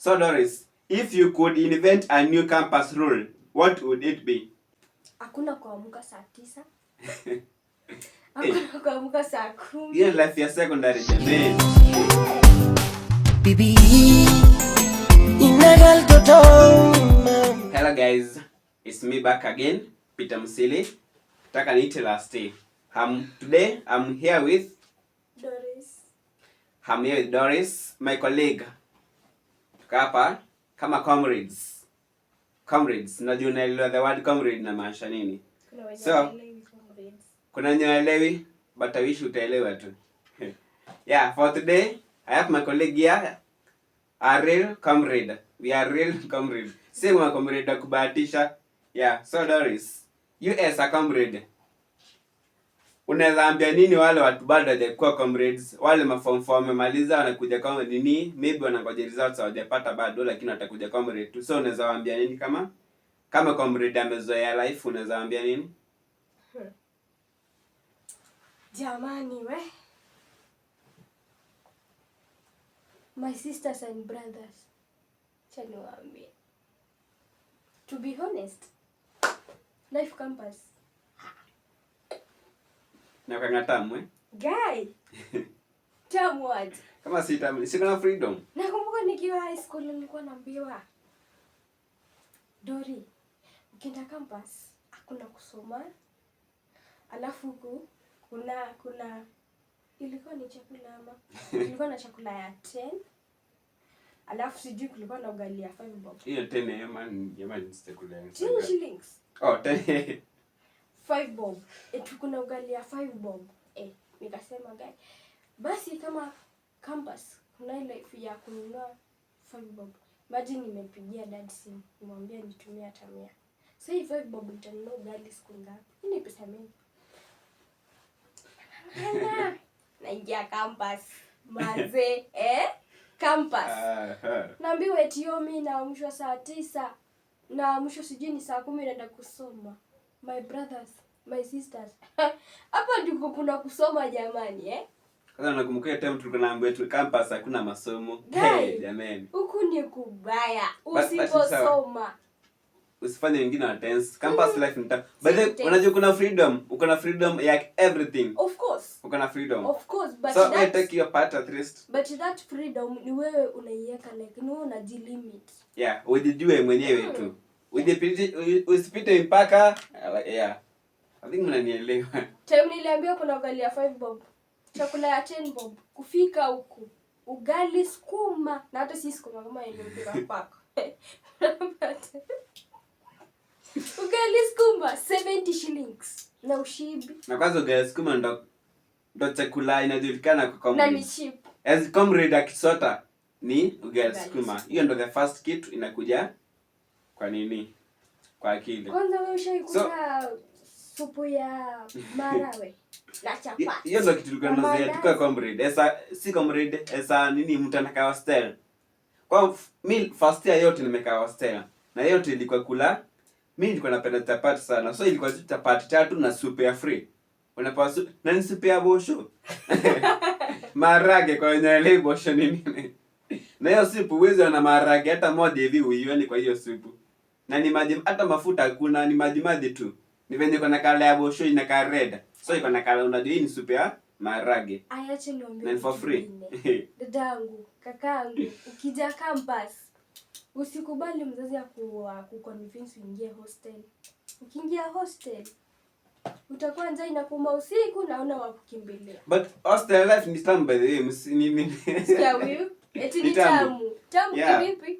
So Doris, if you could invent a new campus rule, what would it be? Hakuna kuamka saa 9. Hakuna kuamka saa 10. Hiyo life ya secondary, jamani. Bibi, inagal toto. Hello guys, it's me back again, Peter Musili. Taka niite last day. Today I'm here with Doris. I'm here with Doris, my colleague. Tuko hapa kama comrades. Comrades, najua unaelewa the word comrade inamaanisha nini. Kuna wenye hawaelewi comrades. Kuna wenye hawaelewi, but I wish utaelewa tu. Yeah, for today I have my colleague here, a real comrade. We are real comrade. Si mwa comrade wa kubahatisha. Yeah, so Doris, you as a comrade, unaweza ambia nini wale watu bado hawajakuwa comrades, wale maform four wamemaliza, wanakuja kama nini, maybe wanangoja results, hawajapata bado, lakini watakuja comrade tu. So unaweza waambia nini kama comrade amezoea life, unaweza waambia nini? Jamani we. My sisters and brothers. Acha niwaambie. To be honest, life campus. Na kanga tamu, eh? Guy. Tamu aje. Kama si tamu, si kuna freedom. Nakumbuka nikiwa high school nilikuwa naambiwa, "Dori, ukienda campus hakuna kusoma." Alafu huku kuna ilikuwa ni chakula ama kulikuwa na chakula ya 10. Alafu sijui kulikuwa na ugali ya 5 bob. Hiyo 10 jamani, jamani, chakula ya 10 shillings. Oh, 10. 5 bob. Eti kuna ugali ya 5 bob. Eh, nikasema, "Guy, basi kama campus kuna ile ya kununua 5 bob." Imagine nimepigia dad simu, nimwambia nitumie hata 100. Sasa hii 5 bob nitanunua ugali siku ngapi? Hii ni pesa mingi. Nang'ang'ana. Naingia campus. Manze, eh? Campus. Naambiwa eti yo mi naamshwa saa 9. Naamshwa sijui ni saa 10, naenda kusoma. My brothers, my sisters. Hapa ndiko kuna kusoma, jamani, eh? Kwanza nakumbuka hiyo time tulikuwa naambiwa tu campus hakuna masomo. Guy. Hey, jamani. Huku ni kubaya. But sawa. Usiposoma. Usifanye wengine wa tense. Campus life ni tamu. But then tense. unajua kuna freedom. Uko na freedom ya everything. Of course. Uko na freedom. Of course, but So we that take your part at least. But that freedom ni wewe unaiweka, like ni wewe unajilimit. Yeah, ujijue mwenyewe tu. Ujipite, usipite mpaka. Yeah. I think mnanielewa. Time niliambiwa kuna ugali ya 5 bob, chakula ya 10 bob, kufika huku ugali sukuma, na hata si sukuma kama yenye mpika paka. Ugali sukuma 70 shillings na ushibi. Na kwanza ugali sukuma ndo chakula inajulikana kwa Na ni comrades. cheap. As comrade akisota ni ugali Ugali sukuma. Hiyo ndo the first kitu inakuja kwa nini? Kwa akili. Kwanza wewe ushaikula supu ya marawe na chapati? Hiyo ndo kitu tulikuwa Na tunazoea mandazi. tukiwa comrade. Esa si comrade, esa nini, mtu anakaa hostel. Kwa mi first year yote nimekaa hostel. Na yote ilikuwa kula, mi nilikuwa napenda chapati sana. So ilikuwa tu chapati tatu na supu ya free. Unapewa supu na ni supu ya bosho. Maharage, kwa wenye hawaelewi bosho ni nini. Na hiyo supu huwezi ona maharage hata moja hivi uione kwa hiyo supu. Na ni maji, hata mafuta hakuna, ni maji maji tu. Ni venye iko na color ya bosho, inakaa red. So iko na color, unajua hii ni supu ya maharage. Ayache niambie Na ni for kitu free. kingine. Dadangu, kakangu, ukija campus usikubali mzazi akuconvince uingie hostel. Ukiingia hostel utakuwa njaa inakuuma usiku na una wa kukimbilia. But hostel life ni tamu, by the way. Ni Sikia huyu, eti ni Ni tamu. tamu. Tamu kivipi?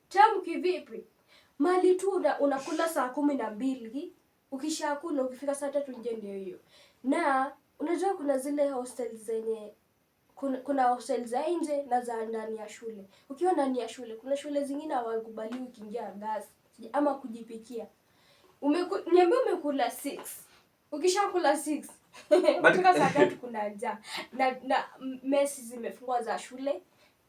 Tamu kivipi? Mali tu unakula saa 12, ukishakula ukifika saa 3 nje ndio hiyo. Na unajua kuna zile hostel zenye kuna hostel za nje na za ndani ya shule. Ukiwa ndani ya shule, kuna shule zingine hawakubali ukiingia gas ama kujipikia. Niambie umekula 6. Ukishakula 6, ukifika saa 3 kuna njaa. Na mess zimefungwa za shule,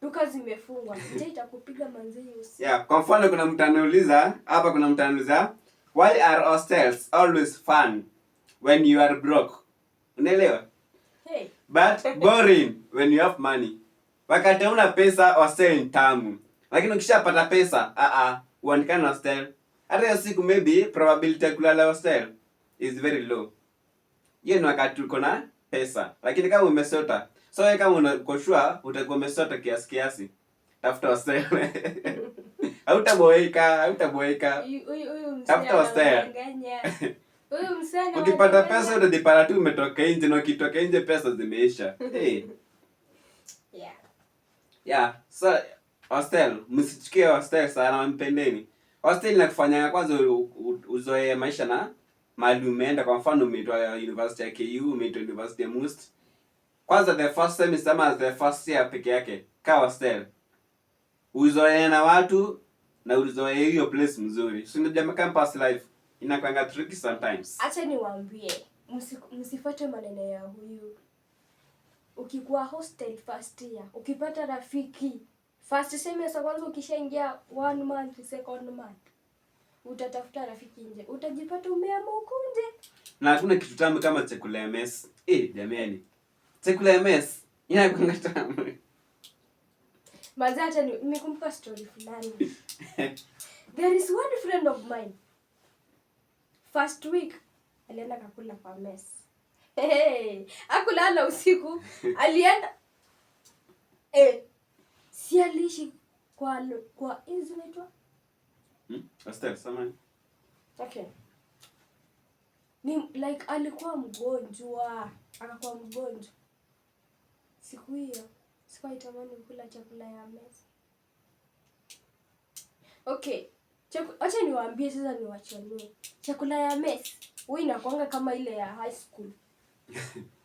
duka zimefungwa. Njaa itakupiga manzi usiku. Yeah, kwa mfano kuna mtu anauliza hapa, kuna mtu anauliza, "Why are hostels always fun when you are broke?" Unaelewa? Hey. But boring when you have money. Wakati huna pesa, hostel ni tamu. Lakini ukishapata pesa, ah ah, uandikane hostel. Hata hiyo siku maybe probability ya kulala hostel is very low. Hiyo ni wakati uko na pesa. Lakini kama umesota, so wewe kama uko sure utakuwa umesota kiasi kiasi, tafuta hostel. Hautaboeka, hautaboeka. Huyu msee Tafuta hostel. anawadanganya. Huyu msee Ukipata anawadanganya. pesa utajipata tu umetoka nje, na ukitoka nje pesa zimeisha. Hey. Yeah, so hostel, msichukie hostel sana, mpendeni. Hostel inakufanya kwanza uzoee maisha na mahali umeenda. Kwa mfano umeitwa university ya KU, umeitwa university ya MUST. Kwanza the first semester ama the first year peke yake, kaa hostel. Uzoee na watu na uzoee hiyo place mzuri. Si unajua campus life inakuanga tricky sometimes. Acha niwaambie, msifuate maneno ya huyu. Ukikuwa hostel first year, ukipata rafiki first semester kwanza, ukishaingia one month, second month, utatafuta rafiki nje, utajipata umeama huku nje. Na hakuna kitu tamu kama chakula ya mess. Eh, jamani. Chakula ya mess inakuanga tamu. Manze, hata nimekumbuka story fulani. There is one friend of mine. First week alienda kakula kwa mess. Hey, akulala usiku, alienda si aliishi kwa hizi zinaitwa? Hostel, samahani. Okay. Ni like alikuwa mgonjwa, akakuwa mgonjwa. Siku hiyo sikuwa itamani kula chakula ya meza. Okay. Acha niwaambie sasa, niwachanue. Chakula ya mess huwa inakuanga kama ile ya high school.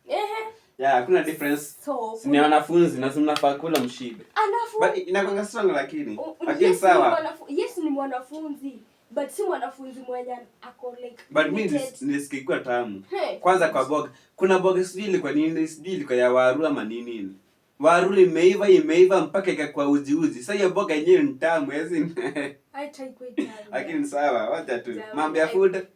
Ehe. Yeah, hakuna difference. So, Si ni wanafunzi na si mnafaa kula mshibe. Alafu But inakuanga strong lakini. Lakini yes, ni sawa. Yes, ni mwanafunzi, but si mwanafunzi mwenye ako like But mi limited. Nilisikia ikiwa tamu. Hey. Kwanza kwa boga. Kuna boga sijui ilikuwa nini, sijui ilikuwa ya waru ama nini. Waru imeiva imeiva mpaka ikakuwa uji uji. Sasa hiyo boga yenyewe ni tamu, as Haitaikuwa tamu. Lakini sawa, wacha tu. Tamu. Mambo ya food.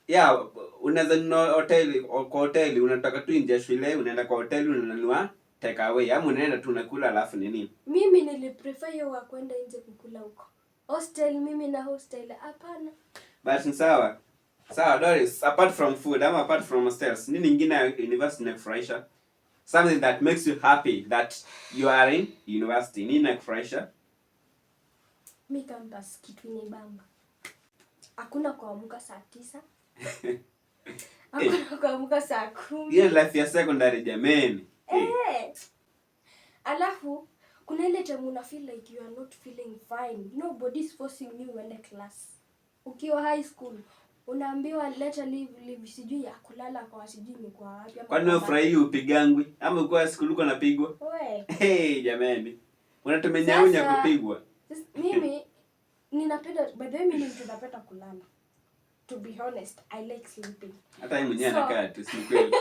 Yeah, unaweza nunua hoteli, kwa hoteli unatoka tu nje ya shule, unaenda kwa hoteli unanunua take away ama unaenda tu unakula alafu nini? Mimi niliprefer hiyo wa kwenda nje kukula huko. Hostel, mimi na hostel hapana. But ni sawa. Sawa Doris, apart from food ama apart from hostels, nini ingine ya university inakufurahisha? Something that makes you happy that you are in university. Nini inakufurahisha? Mi campus kitu inibamba. Hakuna kuamka saa 9. Hakuna kuamka saa 10. Hiyo life ya secondary jameni. Eh. Eh. Alafu kuna ile time una feel like you are not feeling fine. Nobody is forcing you uende class. Ukiwa high school unaambiwa leta leave, leave sijui ya kulala kwa sijui ni kwa wapi ama Kwani kwa wewe ufurahii upigangwi? Ama ukiwa school uko unapigwa? We. Hey, jameni. Unatumenyaunya kupigwa. Sasa, mimi ninapenda, by the way, mimi ni mtu napenda kulala. To be honest, I like sleeping. Hata yeye mwenyewe anakaa tu, si kweli?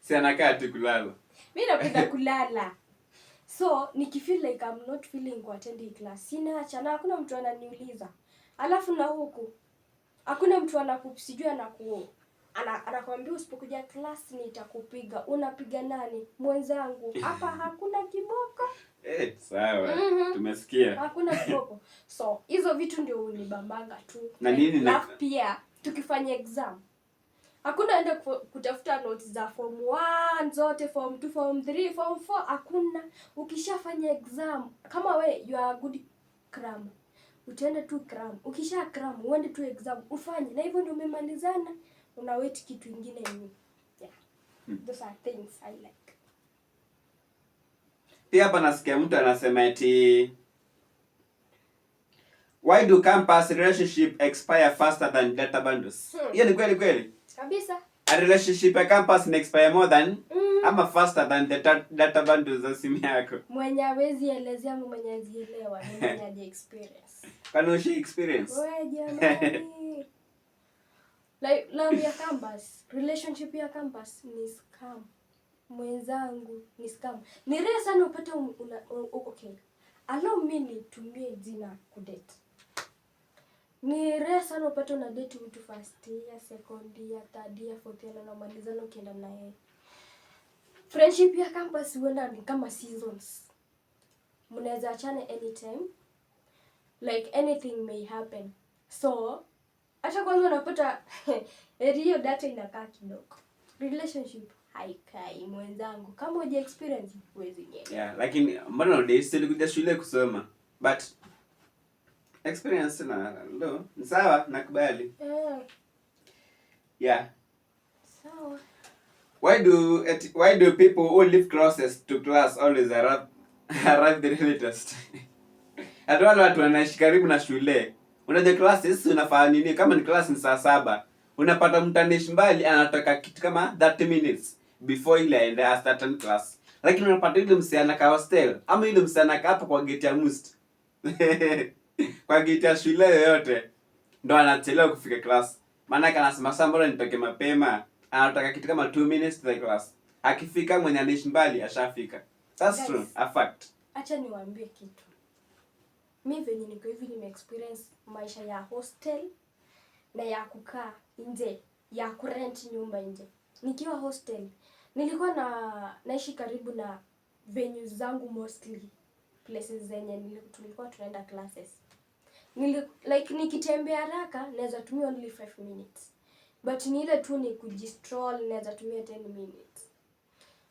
Si anakaa tu kulala. Mi napenda kulala. So nikifeel like I'm not feeling kuattend hii class, sina acha na hakuna mtu ananiuliza. Alafu na huku hakuna mtu anaku sijui anakuambia usipokuja class nitakupiga. Unapiga nani? Mwenzangu. Hapa hakuna kiboko. Eh, sawa. Tumesikia. Hakuna kiboko. So hizo vitu ndio unibambanga tu. Na nini Alafu pia tukifanya exam hakuna enda kutafuta notes za form 1 zote, form 2, form 3, form 4, hakuna. Ukishafanya exam, kama we you are a good cram, utaenda tu cram. Ukisha cram uende tu exam ufanye, na hivyo ndio umemalizana, una wait kitu ingine ni yeah. Those are things I like. Pia hapa nasikia mtu anasema eti why do campus relationship expire faster than data bundles? Hmm. Hiyo ni kweli kweli? Kabisa. A relationship ya campus ina expire more than ama faster than the data bundles za simu yako. Mwenye hawezi elezea ama mwenye hawezi elewa ni mwenye haja experience. Kwani ushi experience? We jamani. Like love ya campus, relationship ya campus ni scam. Mwenzangu ni scam. Ni rare sana upate okay. Allow me nitumie jina kudate. Ni rare sana upate una date mtu first year, second year, third year, fourth year na unamalizana ukienda na yeye. Friendship ya campus huenda ni kama seasons. Mnaweza achana anytime, like anything may happen. So hata kwanza unapata eri hiyo data inakaa kidogo, relationship haikai, mwenzangu. Kama huja experience, huwezi nyewe. Yeah, lakini mbona udate? Si ulikuja shule kusoma? But experience na ndo ni sawa, nakubali. Yeah. Sawa. Why do people who live closest to class always arrive the latest? Hata wale watu wanaishi karibu na shule. Unajua classes unafanya nini? Kama ni class ni saa 7, unapata mtu anaishi mbali anatoka kitu kama 30 minutes before ile aende a certain class. Lakini unapata yule msee anakaa hostel ama yule msee anakaa hapo kwa gate ya MUST, kwa gate ya shule yoyote, ndo anachelewa kufika class. Maana anasema, "Sasa mbona nitoke mapema?" Anataka kitu kama 2 minutes to the class. Akifika, mwenye anaishi mbali ashafika. That's Guys. true, a fact. Acha niwaambie kitu. Mi venye niko hivi, nime experience maisha ya hostel na ya kukaa nje, ya kurent nyumba nje. Nikiwa hostel, nilikuwa naishi karibu na venues zangu, mostly places zenye tulikuwa tunaenda classes. Like nikitembea haraka naweza tumia only 5 minutes, but ni ile tu ni kujistroll, naweza tumia 10 minutes.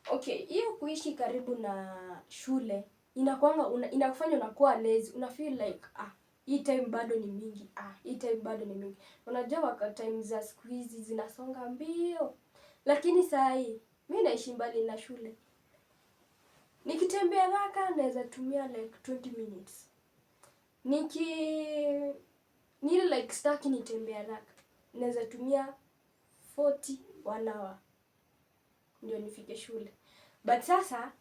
Okay, hiyo kuishi karibu na shule inakuanga inakufanya unakuwa lazy, una feel like, "Ah, hii time bado ni mingi, ah, hii time bado ni mingi." Unajua wakati time za siku hizi zinasonga mbio. Lakini saa hii mi naishi mbali na shule. Nikitembea haraka naweza tumia like 20 minutes. Ni ile like sitaki nitembee haraka, naweza tumia 40, one hour ndio nifike shule. But sasa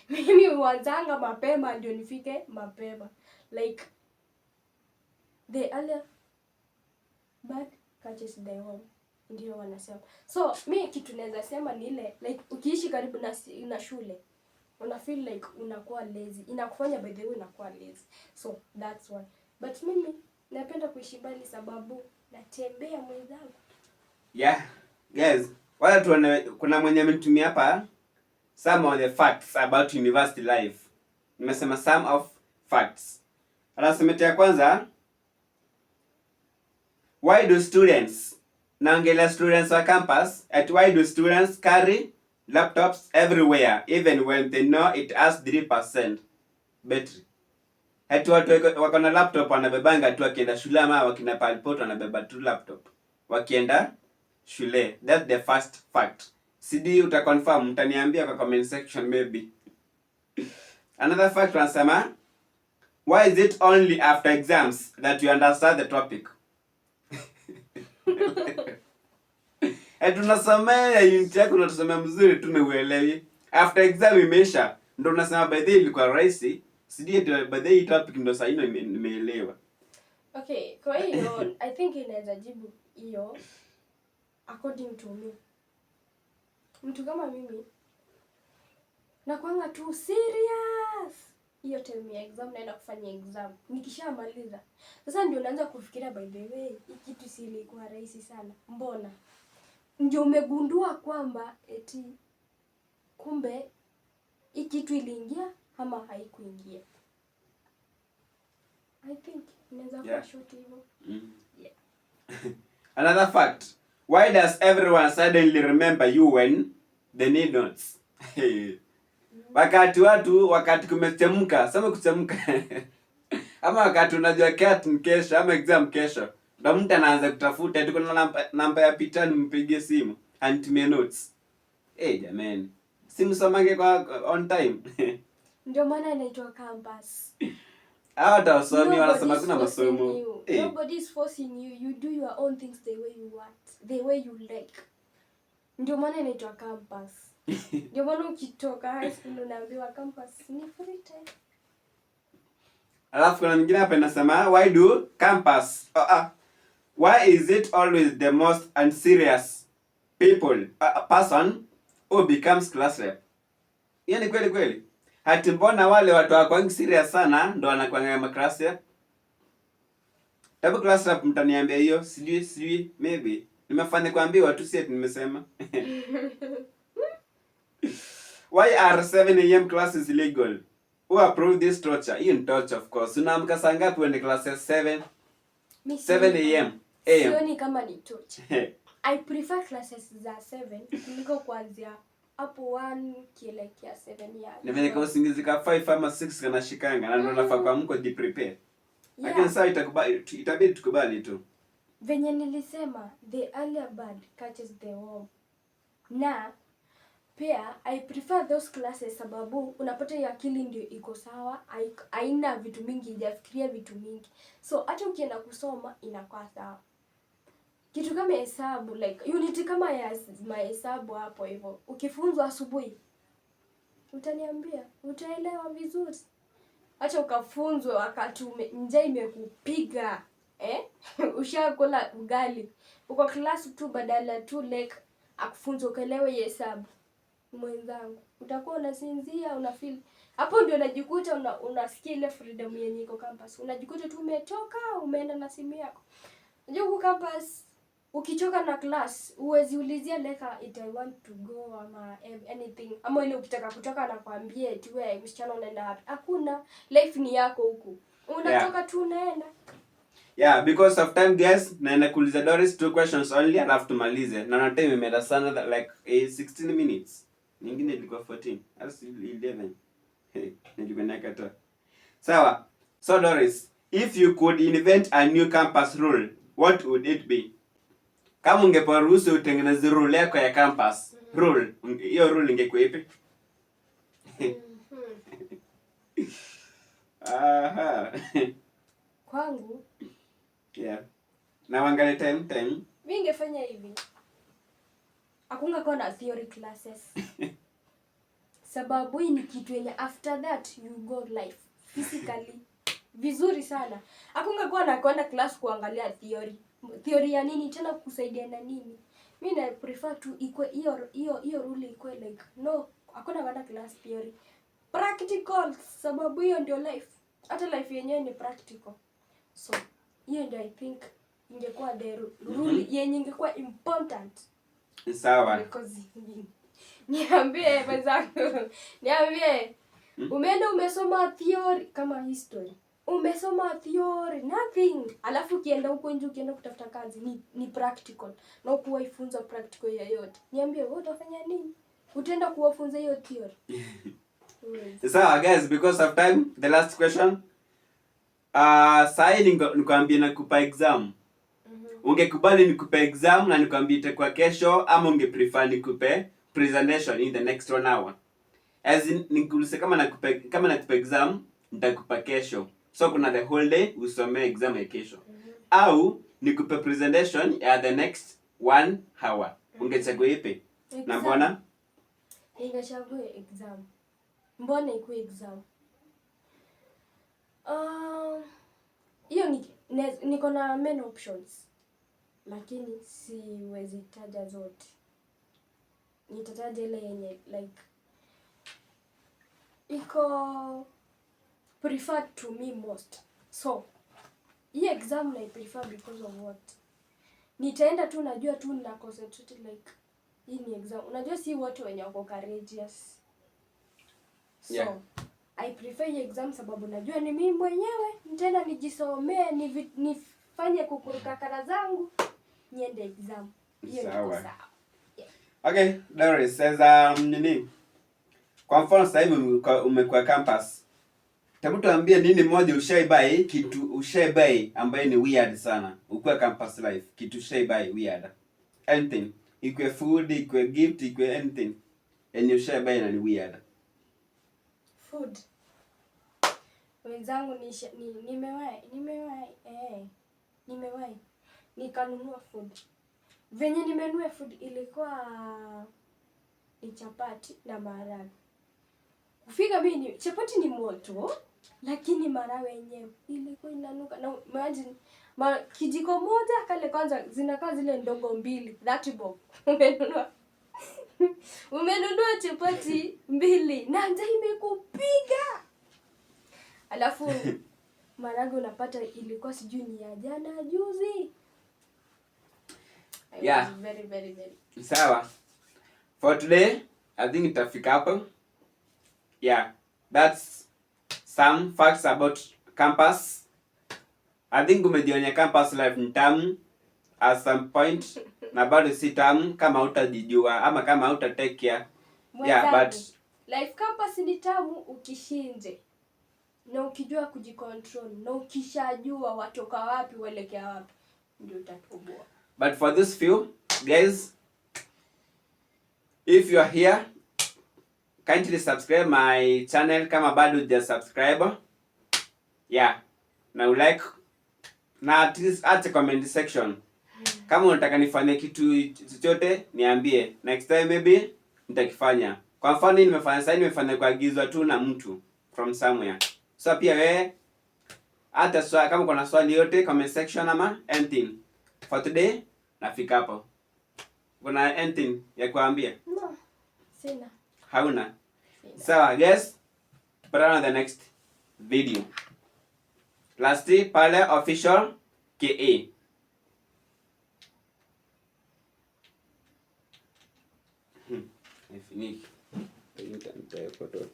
mimi huanzanga mapema ndio nifike mapema. Like the earlier bird catches the worm, ndio wanasema. So mi kitu naweza sema ni ile like ukiishi karibu na shule, una feel like unakuwa lazy, inakufanya, by the way, unakuwa lazy. So that's why. But mimi napenda kuishi mbali sababu natembea, mwenzangu. Yeah, guys, wala tuone kuna mwenye amenitumia hapa some of the facts about university life. Nimesema some of facts. Anasema ya kwanza, why do students, naongelea students wa campus, at why do students carry laptops everywhere even when they know it has 3% battery? Ati watu wako na laptop wanabebanga tu wakienda shule, ama wakina palipot wanabeba tu laptop wakienda shule. That's the first fact. CD utaconfirm, mtaniambia kwa comment section maybe. Another fact wanasema, why is it only after exams that you understand the topic? Eti unasomea unit yako, unatusomea mzuri tu na uelewi. After exam imeisha ndo unasema, "By the way, ilikuwa rahisi." Sijui eti by the way hii topic ndo sasa nimeelewa. Okay, kwa hiyo I think inaweza jibu hiyo according to me. Mtu kama mimi nakwanga tu serious hiyo time ya exam, naenda kufanya exam. Nikishamaliza sasa ndio naanza kufikiria, "By the way, hii kitu si ilikuwa rahisi sana, mbona?" Ndio umegundua kwamba eti kumbe hii kitu iliingia ama haikuingia. I think inaweza kuwa short hivyo. Yeah. Another fact. Why does everyone suddenly remember you when they need notes? Wakati watu, wakati kumechemka, sema kuchemka, ama wakati unajua CAT ni kesho ama exam kesho, ndo mtu anaanza kutafuta eti kuna namba ya Peter nimpigie simu anitumie notes. Eh, jamani. Si msomange kwa on time. Ndio maana inaitwa campus. Hawa hata wasomi wanasema kuna masomo. You. Eh. Nobody is forcing you. You do your own things the way you want, the way you like. Ndio maana inaitwa campus. Ndio maana ukitoka high school unaambiwa campus ni free time. Alafu kuna nyingine hapa inasema, why do campus why is it always the most unserious people person who becomes class rep? Hiyo ni kweli kweli. Hati mbona wale watu wakwangi serious sana ndo wanakuanga ma class rep? Hebu class rep mtaniambia hiyo, sijui maybe. Nimefanya kuambiwa tu, si ati nimesema. Why are 7 a.m. classes illegal? Who approved this torture? Hiyo ni torture, of course. Unaamka saa ngapi uende class ya 7? Mi 7 sioni am. AM. Sioni kama ni torture. I prefer classes za 7 kuliko kuanzia hapo 1 kielekea 7 ya. Ni venye kama usingizi ka 5 ama 6 kanashikanga na ndio nafaa kuamka ujiprepare. Lakini sasa itakubali, itabidi tukubali tu. Venye nilisema, the earlier bird catches the worm. Na pia I prefer those classes sababu unapata hiyo akili ndio iko sawa, haina vitu mingi, ijafikiria vitu mingi, so hata ukienda kusoma inakuwa sawa. Kitu kama hesabu, like unit kama ya mahesabu hapo hivyo, ukifunzwa asubuhi, utaniambia utaelewa vizuri. Acha ukafunzwe wakati njaa imekupiga, eh? Ushakula ugali, uko class tu, badala tu like akufunze ukaelewe hiyo hesabu, mwenzangu, utakuwa unasinzia, una feel hapo ndio unajikuta unasikia ile freedom yenye iko campus. Unajikuta tu umetoka, umeenda na simu yako. Unajua huku campus ukichoka na class huwezi ulizia like it I want to go ama anything, ama ile ukitaka kutoka nakwambia eti, "Wewe msichana, unaenda wapi?" Hakuna. Life ni yako huku, unatoka tu unaenda. Yeah, because of time, guys, naenda kuuliza Doris two questions only alafu tumalize. Naona time imeenda sana that like 16 minutes. Nyingine ilikuwa 14. As 11. Hey, nilikuwa nakata. Sawa. So Doris, if you could invent a new campus rule, what would it be? Kama ungepewa ruhusa utengeneze rule yako ya campus, rule, hiyo rule ingekuwa ipi? Aha. Kwangu, Yeah. Na uangalie time time. Mi ingefanya hivi: hakungekuwa na theory classes, sababu hii ni kitu yenye after that you go life physically vizuri sana. Hakungekuwa na kwenda class kuangalia theory. Theory ya nini tena? Kusaidia na nini? Mi na prefer tu ikwe hiyo rule ikwe like no, hakuna kwenda class theory, practical, sababu hiyo ndio life. Hata life yenyewe ni practical. So hiyo ndio I think ingekuwa the rule yenye ingekuwa important Sawa. kuliko zingine. Niambie mwenzangu, niambie, umeenda umesoma theory kama history, umesoma theory nothing, alafu ukienda huko nje, ukienda kutafuta kazi ni practical na ukuwaifunza practical yoyote. Niambie, wewe utafanya nini? Utaenda kuwafunza hiyo theory? Huwezi. Sawa guys, because of time, the last question. Sahi nikwambie nakupa exam. Ungekubali nikupe exam na nikwambie itakuwa kesho, ama ungeprefer nikupe presentation in the next one hour? As in, nikuulize kama nakupa exam, nitakupa kesho. So kuna the whole day usomee exam ya kesho. Au nikupe presentation ya the next one hour. Ungechagua ipi? Na Exam. mbona? Ningechagua exam. Mbona ikuwe exam? Hiyo niko na many options, lakini siwezi taja zote. Nitataja ile yenye like iko preferred to me most. So hii exam na prefer because of what? Nitaenda tu, najua tu na concentrate like hii ni exam. Unajua si wote wenye wako courageous. So I prefer hii exam sababu najua ni mimi mwenyewe nitaenda nijisomee, nifanye kukurukakara zangu, niende exam. Hiyo niko Sawa. sawa. Okay, Doris, sasa nini? Kwa mfano sasa hivi umekuwa campus. Hebu tuambie nini moja ushaibuy, kitu ushaibuy ambaye ni weird sana. Ukiwa campus life, kitu ushaibuy weird. Anything. Ikwe food, ikwe gift, ikwe anything. Yenye ushaibuy na ni weird. Food. Wenzangu, nimewahi nimewahi nikanunua food. Venye nimenunua food, ilikuwa ni chapati na maharagwe. Kufika mimi ni chapati ni moto, lakini maharagwe yenyewe ilikuwa inanuka. Na imagine kijiko moja kale kwanza zinakaa zile ndogo mbili, 30 bob. Umenunua chapati mbili na njaa imekupiga. Alafu maharagwe unapata ilikuwa sijui ni ya jana juzi. I was very very very. Sawa. For today, I think itafika hapo. Yeah. That's Some facts about campus. I think umejionya campus life ni tamu at some point, na bado si tamu kama hutajijua ama kama huta take care. Yeah, but Mwenzangu, life campus ni tamu ukishinje na ukijua kujicontrol na ukishajua watoka wapi uelekea wapi, ndio utatoboa. But for this few guys, if you are here, kindly subscribe my channel kama bado huja subscribe. Yeah, na like na at least acha comment section. Kama unataka nifanye kitu chochote niambie. Next time maybe nitakifanya. Kwa mfano hii nimefanya sasa, nimefanya kuagizwa tu na mtu from somewhere. So pia wewe hata kama kuna swali yote, comment section ama anything. For today nafika hapo. Kuna anything ya kuambia? No, sina. Hauna? Sina. Sawa guys, tupatane on the next video. Lastly, Pale Official KA. Ifiniki. Nitaweka tu.